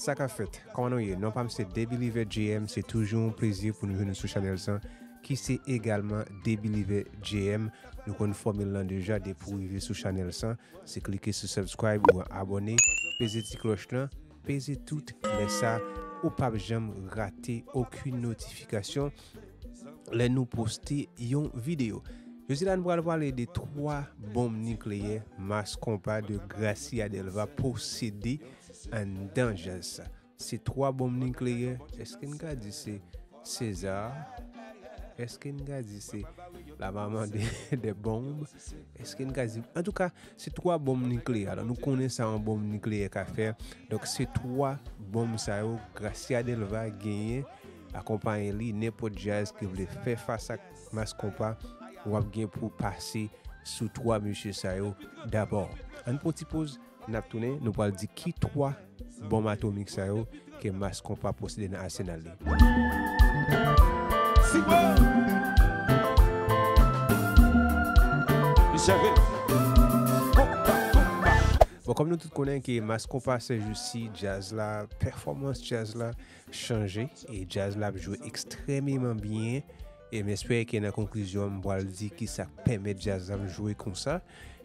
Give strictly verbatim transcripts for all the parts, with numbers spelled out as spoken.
Sa k ap fèt? Kòman nou ye? Non pa m se The Believer J M, se toujou yon plezi pou nou jwenn nou sou chanèl sa, ki se egalman The Believer J M. Nou konn fòmil lan deja, depi w rive sou chanèl sa, se klike sou subscribe ou abòne, peze ti klòch lan, peze tout lè sa, ou p ap janm rate okenn notifikasyon lè nou poste yon videyo. Jodi la, nou pral pale de twa bonm nikleyè Mass Konpa de Gracia Delva posede anndan djaz sa. Se twa bonm nikleyè. Èske n ka di se César? Èske n ka di se la maman de, de bonm? Èske n ka di, antouka, se twa bonm nikleyè. Alò, nou konnen sa yon bonm nikleyè ka fè. Donk, se twa bonm sa yo, Gracia Delva genyen, akonpaye li, nenpòt djaz ki vle fè fas ak Mass Konpa, w ap gen pou pase sou twa mesye sa yo dabò. Ann pran ti poz, n ap tounen, nou pral di ki twa bonm atomik sa yo ke Mass Konpa posede nan asenal li. Siwo! Michel Vil. Konpa, konpa. Bon, kòm nou tout konnen ke Mass Konpa sèjousi, djaz la, pèfòmans djaz la chanje, e djaz la ap jwe ekstrèmeman byen. E m espere ke nan konklizyon an, m pral di ki sa k pèmèt djaz la ap jwe konsa.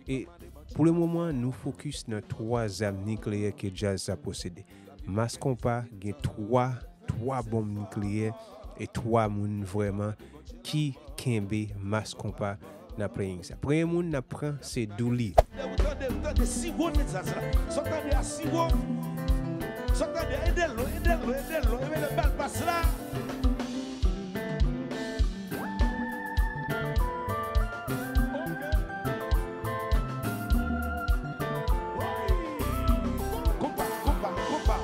E pou le moman, nou fokis nan twa zam nikleyè ke djaz la posede. Mass Konpa gen twa, twa bonm nikleyè e twa moun vrèman ki kenbe Mass Konpa nan playing sa. Premye moun n ap pran se Douly. Tande, tande, tande, siwo nan djaz la. Sa w tande a, siwo. Sa w tande a, ede l non, ede l non, ede l non, ede l bal pas la. Konpa, konpa, konpa.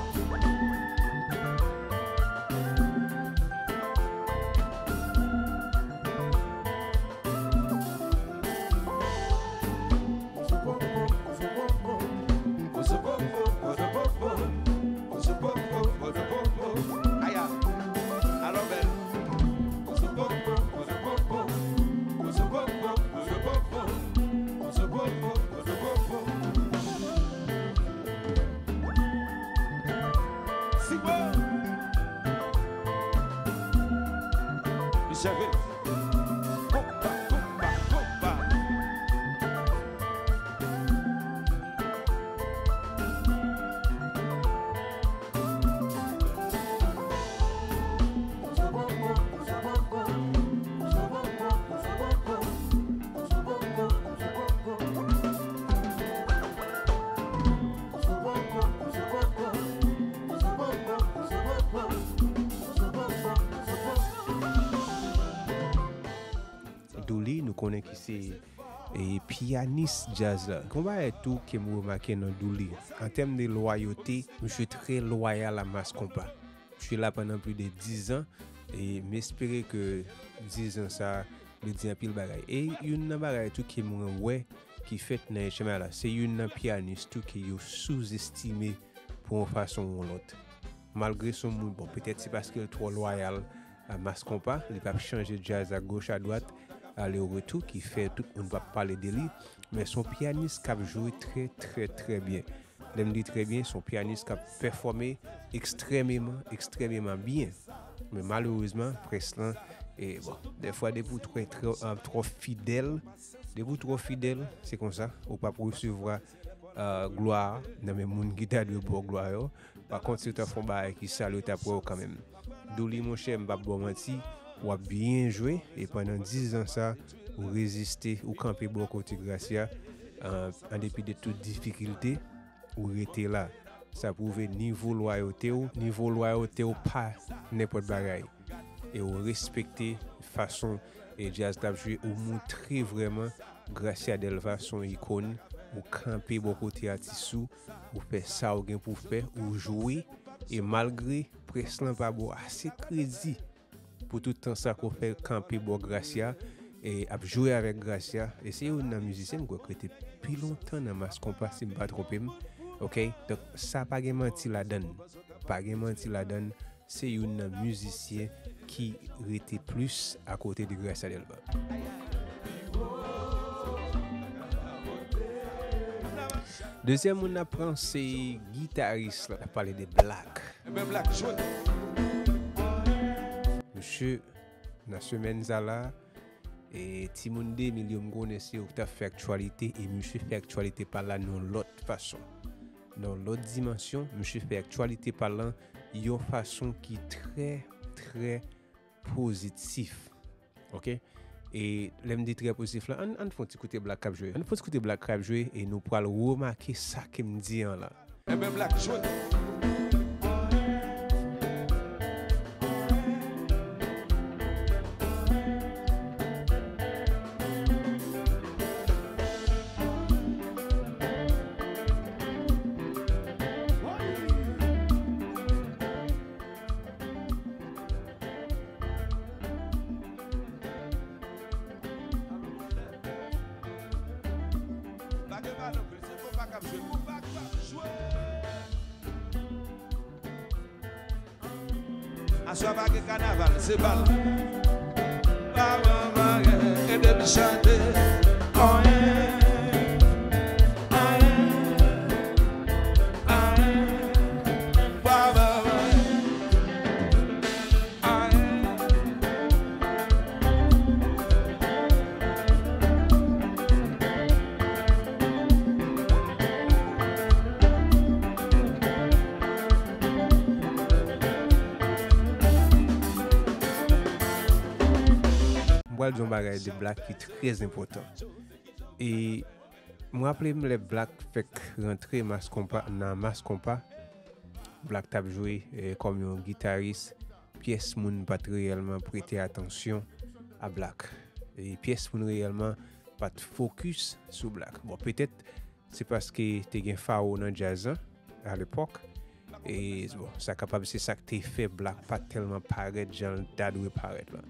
Aya, alò bèl. Siwo! Michel Vil. Konpa, konpa, konpa. Douly, nou konnen ki se, e, pyanis djaz la. Gon bagay tou ke m remake nan Douly. An tèm de lwayote, misye trè lwayal a Mass Konpa. Misye la pandan plis de diz an, e m espere ke diz an sa vle di anpil bagay. E youn nan bagay tou ke mwen wè ki fèt nan H M I la, se youn nan pyanis tou ke yo souzestime pou yon fason ou yon lòt. Malgre se yon moun, bon, petèt se paske l twò lwayal a Mass Konpa, li p ap chanje djaz a goch a dwat, ale retou, ki fè tout moun p ap pale de li, men se yon pyanis k ap jwe trè, trè, trè byen. Lè m di trè byen, se yon pyanis k ap pèfòme ekstrèmeman, ekstrèmeman byen. Men malerezman, près lan, e bon, dèfwa depi w twò, twò, twò fidèl, depi w twò fidèl, se konsa, ou p ap resevwa, e, glwa a nan men moun ki ta dwe ba w glwa yo. Pa kont, si w ta fè yon bagay ki sal, yo t ap wè w kanmenm. Douly, monchè, m p ap ba w manti, w ap byen jwe, e pandan diz an sa, ou reziste, ou kanpe bò kote Gracia, an, an depi de tout difikilte, ou rete la. Sa pwouve nivo lwayote w, nivo lwayote w pa nenpòt bagay. E ou respekte fason e djaz la ap jwe, ou moutre vrèman Gracia Delva se yon ikòn, ou kanpe bò kote atis ou, ou fè sa ou gen pou w fè, ou jwe, e malgre près lan pa ba w ase kredi pou tout tan sa ke w fè kanpe bò Gracia, e ap jwe avèk Gracia, e se youn nan mizisyen m kwè k rete pi lontan nan Mass Konpa, si m pa twonpe m. Oke? Donk, sa pa gen manti ladan l. Pa gen manti ladan l. Se youn nan mizisyen ki rete plis akote de Gracia Delva. Dezyèm moun n ap pran, se gitaris la. N ap pale de Black. Ebyen Black jwenn. Mesye, nan semèn sa la, e timoun de mil yo, m konnen se yo ki t ap fè aktyalite, e misye fè aktyalite pa l la nan yon lòt fason. Nan yon lòt dimansyon, misye fè aktyalite pa l lan yon fason ki trè, trè pozitif. Oke? E lè m di trè pozitif la, ann, ann fè yon ti koute Black k ap jwe. Ann fè yon ti koute Black k ap jwe e nou pral remake sa ke m di an la. Ebyen Black jwenn. Lage bal anpil, se konpa k ap jwe, konpa k ap jwe. Aswè pa gen kanaval, se bal. Pa manman, ede m chante. Anyen, anyen, anyen. Pa manman. M pral di yon bagay de Black ki trè enpòtan. E m raple m lè Black fèk rantre Mass Konpa, nan Mass Konpa, Black t ap jwe, eh, kòm yon gitaris, pyès moun pa t reyèlman prete atansyon a Black. E pyès moun reyèlman pa t fokis sou Black. Bon, petèt se paske te gen Pharoah nan djaz lan alepòk. E bon, sa kapab se sa k te fè Black pa t tèlman parèt jan l ta dwe parèt la.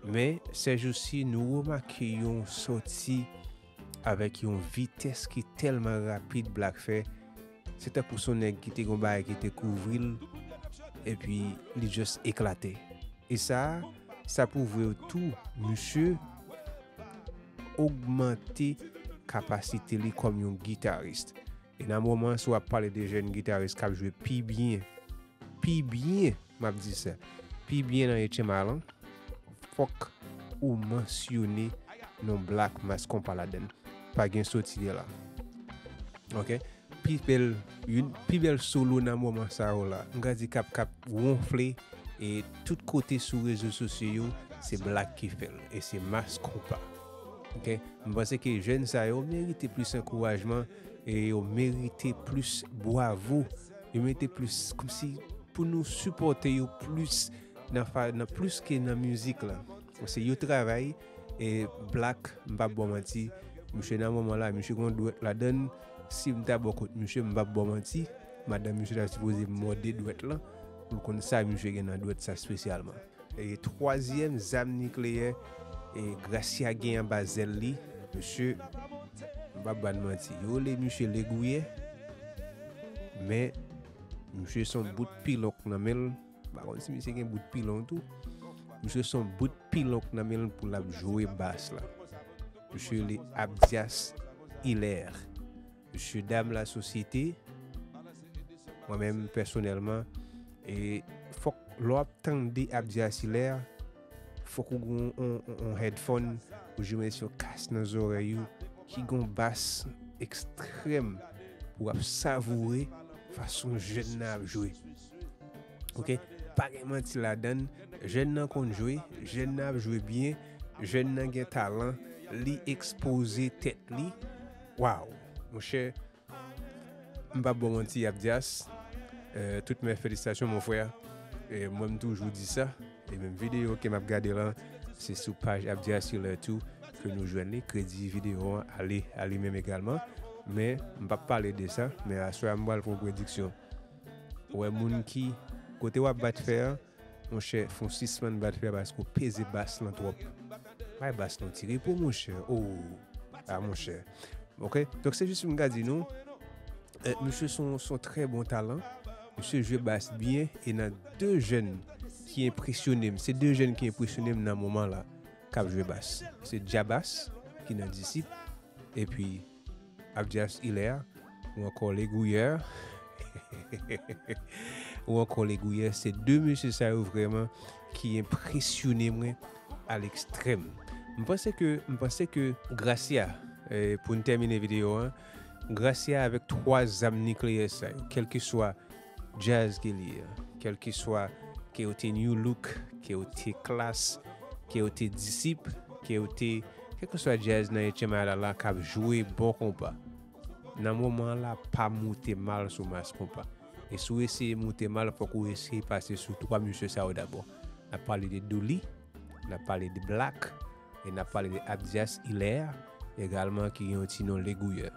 Men, sèjousi, nou remake yon sòti avèk yon vitès ki tèlman rapid Black fè. Se tankou se yon nèg ki te gen yon bagay ki te kouvri l, epi li just eklate. E sa, sa pwouve w tou, misye ogmante kapasite li kòm yon gitaris. E nan moman, si w ap pale de jèn gitaris k ap jwe pi byen, pi byen, m ap di sa, pi byen nan H M I lan, fòk ou mansyone non Black Mass Konpa ladan l. Pa gen soti de la. Oke? Pi bèl, youn, pi bèl solo nan moman sa yo la. M ka di k ap, k ap wonfle e tout kote sou rezo sosyo yo, se Black ki fè l. E se Mass Konpa. Oke? M panse ke jèn sa yo merite plis ankourajman e yo merite plis bwavo. Yo merite plis, kòmsi pou nou sipòte yo plis nan fa-, nan plis ke nan mizik la. Paske yo travay, e Black, m p ap ba w manti, misye nan moman la, misye gen yon dwèt ladan l. Si m ta bò kot misye, m p ap ba w manti, madanm misye ta sipoze mòde dwèt lan, pou l konn sa misye gen nan dwèt sa espesyalman. E twazyèm zam nikleyè, e Gracia gen anba zèl li, mesye, m p ap ba n manti. Yo rele misye Legouyè, men misye se yon bout pilon k nan men l. M pa konn si misye gen bout pilon tou. Misye se yon bout pilon k nan men l pou l ap jwe bas la. Misye rele Abdias Hilaire. Mesye dam lasosyete, mwen menm pèsonèlman, e fòk lè w ap tande Abdias Hilaire, fòk ou gen yon, yon, yon headphone, ou jwenn yon kas nan zòrèy ou, ki gen yon bas ekstrèm, pou w ap savoure fason jèn nan ap jwe. Oke? Pa gen manti ladan l, jèn nan konn jwe, jèn nan ap jwe byen, jèn nan gen talan, li ekspoze tèt li. Waw! Monchè, m p ap ba w manti, Abdias. Euh, toutes mes félicitations, mon frère. E mwen, m toujou di sa. E menm videyo ke m ap gade lan, se sou paj Abdias Hilaire tou ke nou jwenn li. Kredi videyo an ale a li menm egalman. Men, m p ap pale de sa. Men aswè a, m pral fè yon prediksyon. Ou wè moun ki, kote w ap bat fè an, monchè, fè yon sispann bat fè paske w peze bas lan twòp. Bay bas lan ti repo, monchè. Oh, ah, monchè. Oke? Donk, se jis pou m ka di nou, eh, misye se yon, se yon trè bon talan. Misye jwe bas byen e nan de jèn ki enpresyone m. Se de jèn ki enpresyone m nan moman la k ap jwe bas. Se Djabas ki nan Disip, epi Abdias Hilaire, ou ankò Legouyè. ou ankò Legouyè. Se de mesye sa yo vrèman ki enpresyone mwen a lekstrèm. M panse ke, m panse ke Gracia, eh, pou n tèmine videyo an, Gracia avèk twa zam nikleyè sa yo, kèlkeswa djaz ke l ye, kèlkeswa ke yo te Nu Look, ke yo te Klass, ke yo te Disip, ke yo te, kèlkeswa djaz nan etyèm ala la k ap jwe bon konpa. Nan moman an la, pa moute mal sou Mass Konpa. E si w eseye moute mal, fòk ou eseye pase sou twa mesye sa yo dabò. N ap pale de Douly, n ap pale de Black, e n ap pale de Abdias Hilaire, egalman ki gen yon ti non Legouyè.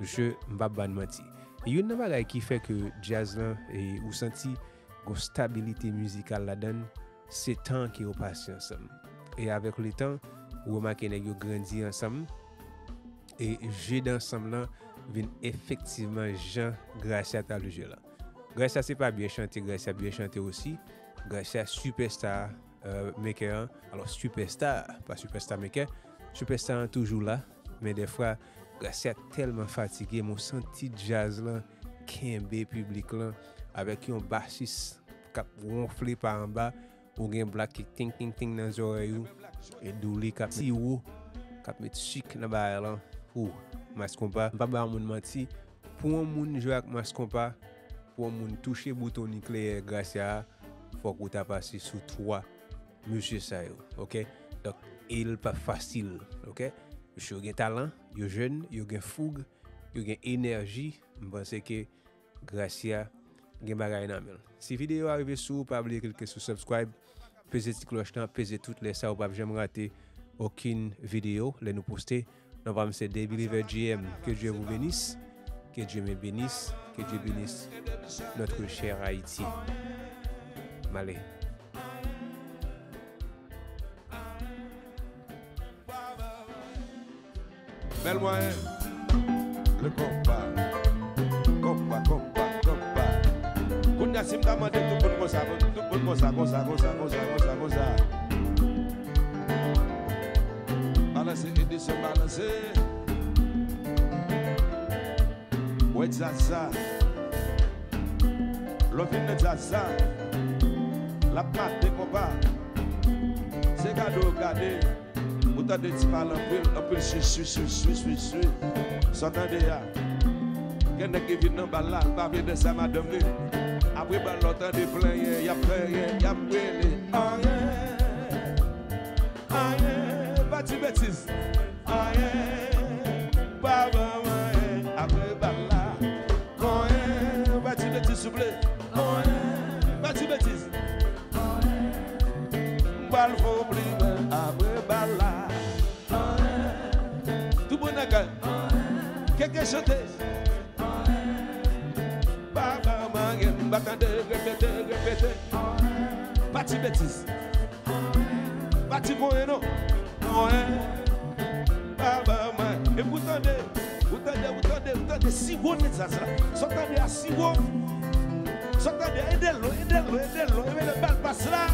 Mesye, m p ap ba n manti. E youn nan bagay ki fè ke djaz lan, e ou santi gon stabilite mizikal ladan l, se tan ke yo pase ansanm. E avèk letan, ou remake nèg yo grandi ansanm, e je dansanm lan vin efektivman jan Gracia t al jwe lan. Gracia se pa byen chante, Gracia byen chante osi. Gracia sipèsta, euh, maker an. Alò, sipèsta, pa sipèsta maker. Sipèsta an toujou la, men dèfwa, Gracia tèlman fatige, men w santi djaz lan kenbe piblik lan avèk yon basis k ap wonfle pa anba, ou gen Black ki ting, ting, ting nan zòrèy ou, e Douly k ap siwo, k ap met sik nan bagay lan. Ou, Mass Konpa, m p ap ba yon moun manti, pou yon moun jwe ak Mass Konpa, pou yon moun touche bouton nikleyè Gracia a, fòk ou ta pase sou twa mesye sa yo, oke? Donk, e l pa fasil, oke? Mesye yo gen talan, yo jèn, yo gen foug, yo gen enèji, m panse ke Gracia gen bagay nan men l. Si videyo a rive sou ou, pa bliye klike sou subscribe, peze ti klòch lan, peze tout, lè sa ou p ap janm rate okenn videyo lè nou poste. Non pa m se David River G M. Que Dieu vous bénisse, que Dieu me bénisse, que Dieu bénisse notre cher Haïti. M ale. Bèl mwayen. Le konpa. Konpa, konpa, konpa. Kounye a, si m ta mande tout moun konsa, tout moun konsa, konsa, konsa. Balanse, Edison, balanse. Wè djaz sa. Lè w vin nan djaz sa, l ap mate konpa. Se gade w gade. Ou tande ti pale anpil, anpil swi, swi, swi. Sa w tande a? Gen nèg ki vin nan bal la, l pa vle danse a madanm li. Apre bal la, w tande plenyen, y ap plenyen, y ap rele. Anyen, anyen, pa di betiz. Anyen, pa ban m anyen. Apre bal la, konyen, pa di betiz souple. Konyen, pa di betiz. M pral fè w plimen apre bal la. Tout moun nan kay. Keke chante. Pa ban m anyen, m pa tande repete, repete. Pa di betiz. Pa di konyen non. Konyen. Pa ban m anyen. Epi w tande, w tande, w tande, w tande siwo nan djaz la. Sa w tande a siwo. Sa w tande a ede l non, ede l non, ede l non. Epi lè bal pas la.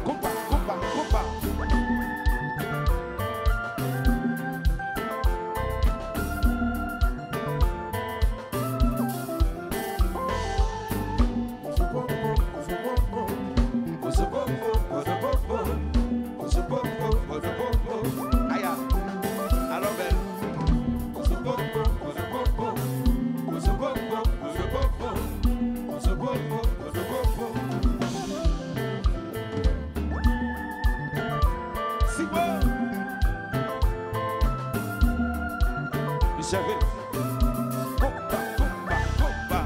Konpa, konpa, konpa. Aya, alò bèl. Siwo. Misye vin. Konpa, konpa, konpa.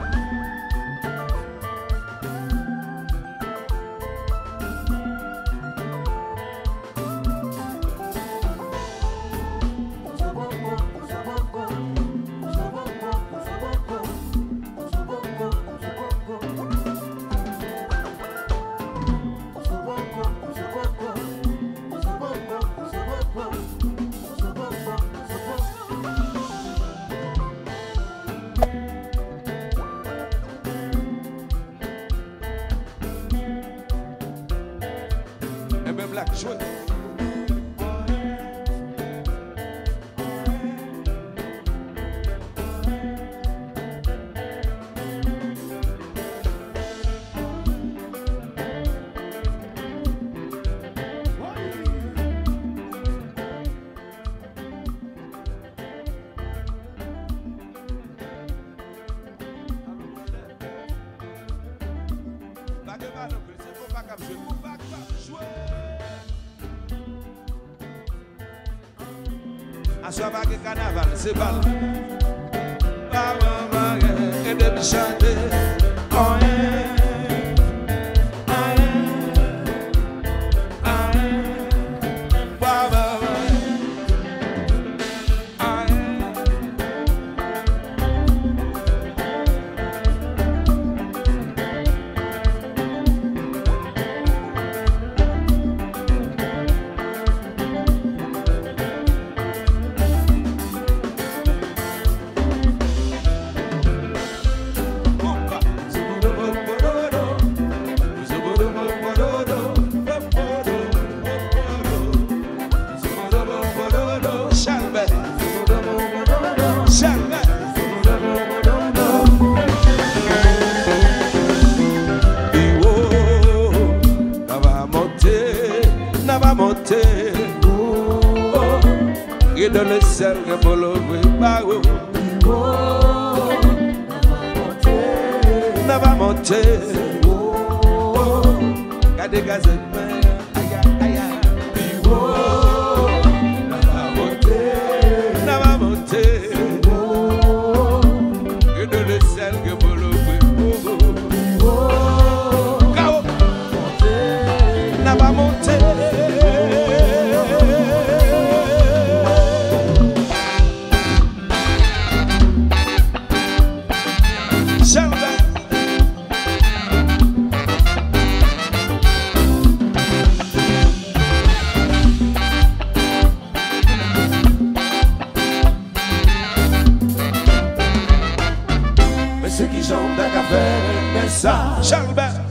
Aswè pa gen kanaval, se bal. Pa manman ede m chante. Anyen, anyen, anyen. Pa manman Chalbè. Chalbè. Pi wo, n a va monte, n a va monte. Ridò lesyèl gen polo vre ba wo. N a va monte. Gade gazèt mwen. Aya, aya. Pi wo, n a va monte. N a va monte. Ridò lesyèl gen polo vre. Kawo. N a va monte. Chalbè. Men se kijan w ta ka fè, men sa. Chalbè.